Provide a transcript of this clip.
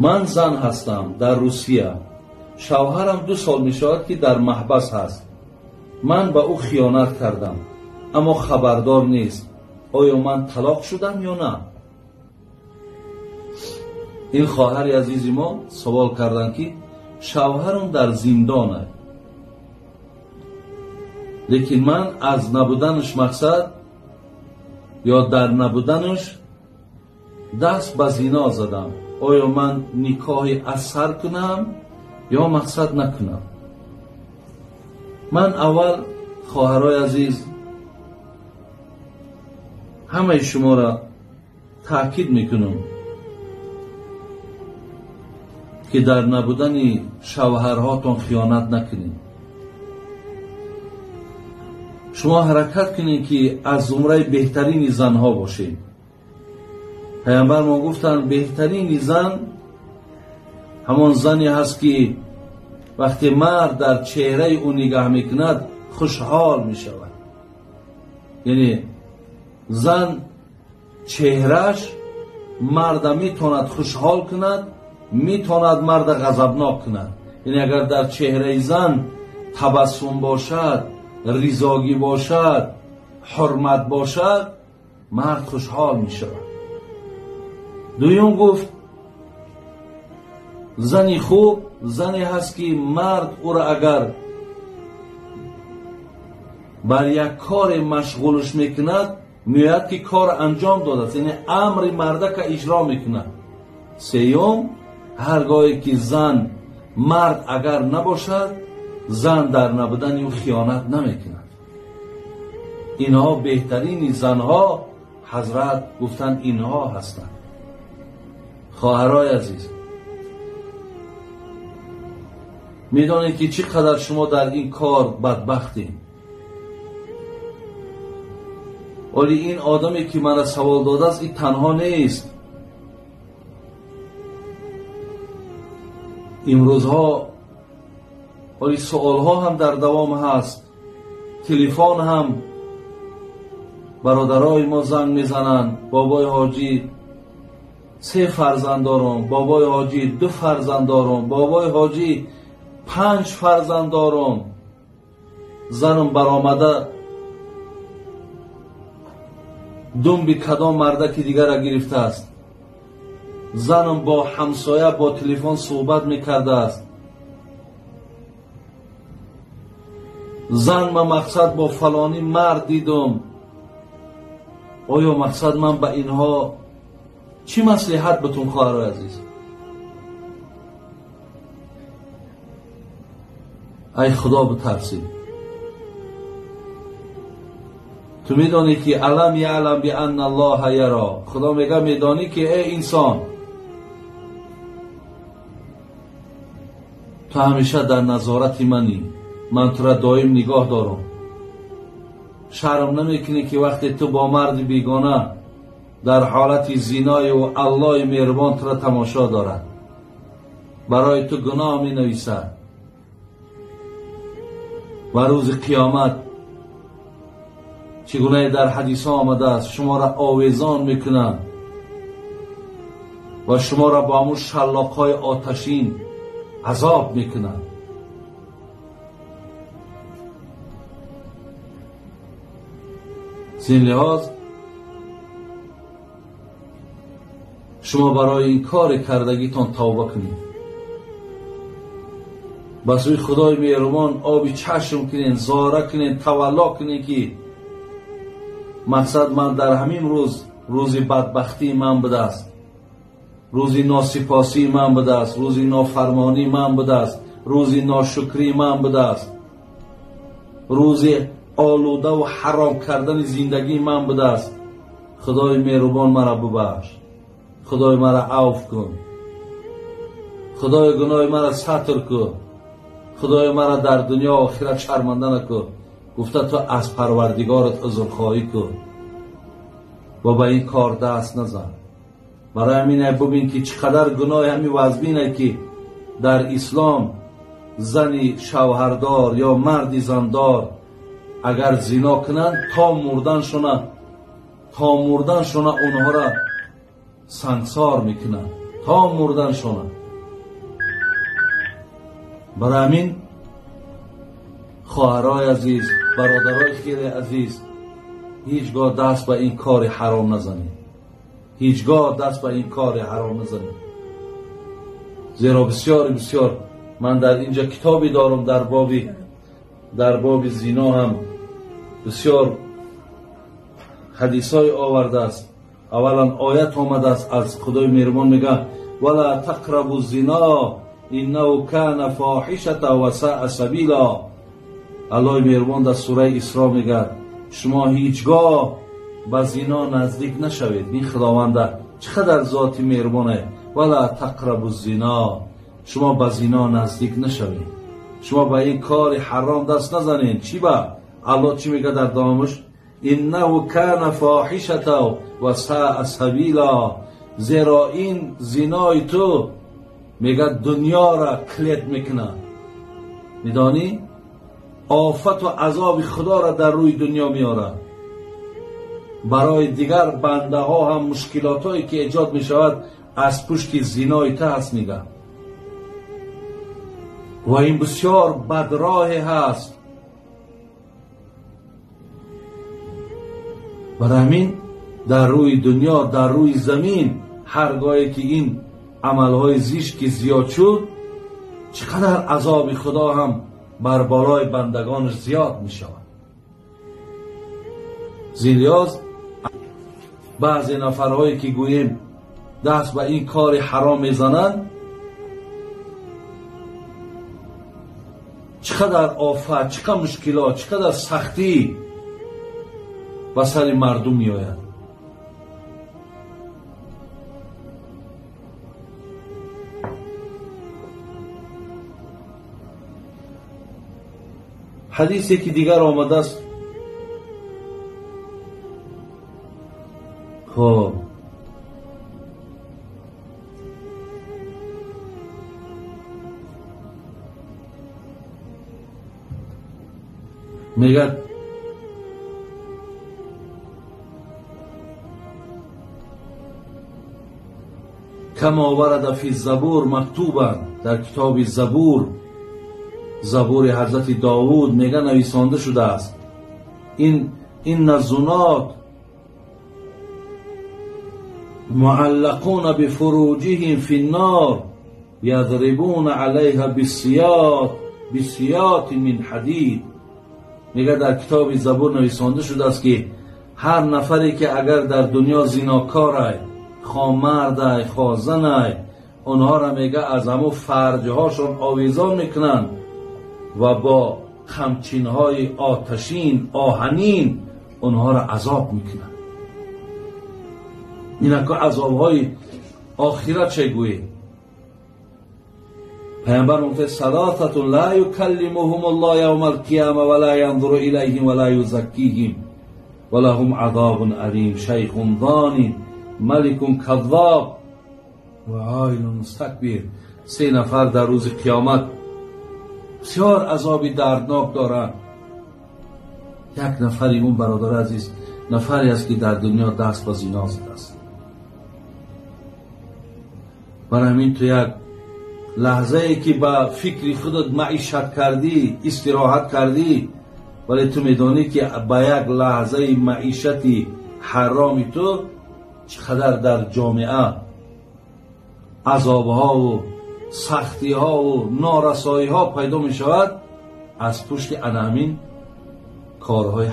Ман зан ҳастам дар Русия. Шавҳарам 2 сол мешавад, ки дар маҳбас ҳаст. Ман ба ӯ хиёнат кардам, аммо хабардор нест. Оё ман талоқ шудам ё на? Ин хоҳари азизи мо савол карданд, ки шавҳарам дар зиндон аст, лекин ман аз набуданаш мақсад ё дар набуданаш даст ба зино задам. Оё ман никоҳи аз сар кунам ё мақсад накунам? Ман аввал, хоҳарои азиз, ҳамаи шуморо таъкид мекунам, ки дар набудани шавҳарҳотон хиёнат накунед. Шумо ҳаракат кунед, ки аз зумраи беҳтарини занҳо бошед. Паямбар мо гуфтанд, беҳтарини зан ҳамон зане ҳаст, ки вақте мард дар чеҳраи ӯ нигаҳ мекунад, хушҳол мешавад. Яъне зан чеҳраш марда метавонад хушҳол кунад, метавонад марда ғазабнок кунад. Яъне агар дар чеҳраи зан табассум бошад, ризогӣ бошад, ҳурмат бошад, мард хушҳол мешавад. Дуюм гуфт, зани хуб зане ҳаст, ки мард ӯро агар бар як коре машғулш мекунад, меояд, ки кор анҷом додааст, яъне амри мардака иҷро мекунад. Сеюм, ҳар гоҳе ки зан мард агар набошад, зан дар набудани ӯ хиёнат намекунад. Инҳо беҳтарини занҳо, ҳазрат гуфтанд, инҳо ҳастанд. Хоҳарои азиз, медонед, ки чӣ қадар шумо дар ин кор бадбахтед. Оли ин одаме, ки мана савол додааст, ин танҳо нест. Имрӯзҳо оли суолҳо ҳам дар давом ҳаст, телефон ҳам бародарои мо занг мезананд: бобои ҳоҷӣ, 3 фарзанд дорам, бобои ҳоҷӣ, 2 фарзанд дорам, бобои ҳоҷӣ, 5 фарзанд дорам, занам баромада думби кадом мардаки дигарро гирифтааст, занам бо ҳамсоя бо телефон суҳбат мекардааст, зан ман мақсад бо фалонӣ мард дидум. Оё мақсад ман ба инҳо чӣ маслиҳат бутун, хоҳарои азиз? Ай Худо битарсӣ. Ту медонӣ, ки алам яълам бианна Аллоҳа яро. Худо мега, медонӣ, ки эй инсон, ту ҳамеша дар назорати манӣ, ман тура доим нигоҳ дорам. Шарм намекунӣ, ки вақте ту бо марди бегона дар ҳолати зинои ӯ, Аллоҳи меҳрубон тура тамошо дорад, барои ту гуноҳ менависад ва рӯзи қиёмат чӣ гунае дар ҳадисҳо омадааст, шуморо овезон мекунанд ва шуморо бо ҳамун шаллоқҳои оташин азоб мекунанд. Аз ин лиҳоз шумо барои ин кори кардагитон тавба кунед, ба сӯи Худои меҳрубон оби чашм кунед, зора кунед, тавалло кунед, ки мақсад ман дар ҳамин рӯз, рӯзи бадбахтии ман будааст, рӯзи носипосии ман будааст, рӯзи нофармонии ман будааст, рӯзи ношукрии ман будааст, рӯзи олудаву ҳаром кардани зиндагии ман будааст. Худои меҳрубон маро бубахш, Худои маро авф кун, Худои гуноҳи маро сатр кун, Худои маро дар дунё охират шарманда накун. Гуфта ту аз Парвардигорат узрхоҳӣ кун ва ба ин кор даст назан. Барои ҳамин бубин, ки чӣ қадар гуноҳи ҳамин вазбине, ки дар ислом зани шавҳардор ё марди зандор агар зино кунанд, то мурданшона онҳоро сангсор мекунанд, То мурданшона. Барои ҳамин хоҳарои азиз, бародарои хеле азиз, ҳеҷгоҳ даст ба ин кори ҳаром назанед. Ҳеҷгоҳ даст ба ин кори ҳаром назанед. Зеро бисёр бисёр ман дар инҷа китобе дорам дар боби зино ҳам бисёр ҳадисҳое овардааст. Аввалан оят омадааст аз Худои меҳрубон, мегӯяд: вала тақрабу зино иннаҳу кана фоҳишата ва саъа сабила. Аллоҳи меҳрубон дар сураи Исро мегӯяд: шумо ҳеҷгоҳ ба зино наздик нашавед. Ин Худованда чӣ қадар зоти меҳрубоне. Вала тақрабу зино, шумо ба зино наздик нашавед, шумо ба ин кори ҳаром даст назанед. Чӣ ба? Аллоҳ чӣ мегӯяд дар давомаш? иннаҳу кана фоҳишата ва саъа сабила. Зеро ин зинои ту мегӯяд дунёра клет мекунад. Медонӣ? Офату азоби Худоро дар рӯи дунё меорад. Барои дигар бандаҳо ҳам мушкилотҳое ки эҷод мешавад аз пушти зинои ту ҳаст, мегӯяд. Ва ин бисёр бадроҳе ҳаст. Барои ҳамин дар рӯи дунё, дар рӯи замин ҳар гоҳе ки ин амалҳои зишт ки зиёд шуд, чӣ қадар азоби Худо ҳам бар болои бандагонаш зиёд мешавад. Зин лиҳоз баъзе нафарҳое ки гӯем даст ба ин кори ҳаром мезананд, чӣ қадар офат, чӣ қадар мушкилот, чӣ қадар сахтӣ ба сари мардум меояд. Ҳадисе ки дигар омадааст, хоб мегӯяд: кама варада фи забур мактубан, дар китоби Забур, Забури ҳазрати Довуд мега нависонда шудааст: инна зунот муаллақуна бифуруҷиҳим фи ннор ядрибуна алайҳа бисиёти мин ҳадид. Мега дар китоби Забур нависонда шудааст ки ҳар нафаре ки агар дар дунё зинокорай, хо мардай, хо занай, онҳоро мега аз ҳамун фарҷҳошон овезон мекунанд ва бо қамчинҳои оташин, оҳанин онҳоро азоб мекунанд. Инако азобҳои охират чӣ гӯед? Паямбар гуфта: саласатун ла юкаллимуҳум аллоҳ явма алқияма ва ла янзуру илайҳим ва ла юзаккиҳим ва лаҳум азобун алим, шайхун зонин, маликун каззоб ва оилун мустакбир. Се нафар дар рӯзи қиёмат бисёр азоби дарднок доранд. Як нафари он, бародари азиз, нафаре аст ки дар дунё даст ба зино задааст. Барои ҳамин ту як лаҳзае ки ба фикри худат маишат кардӣ, истироҳат кардӣ, вале ту медонӣ ки ба як лаҳзаи маишати ҳароми ту чӣ қадар дар ҷомеа азобҳову сахтиҳову норасоиҳо пайдо мешавад аз пушти ана ҳамин корҳои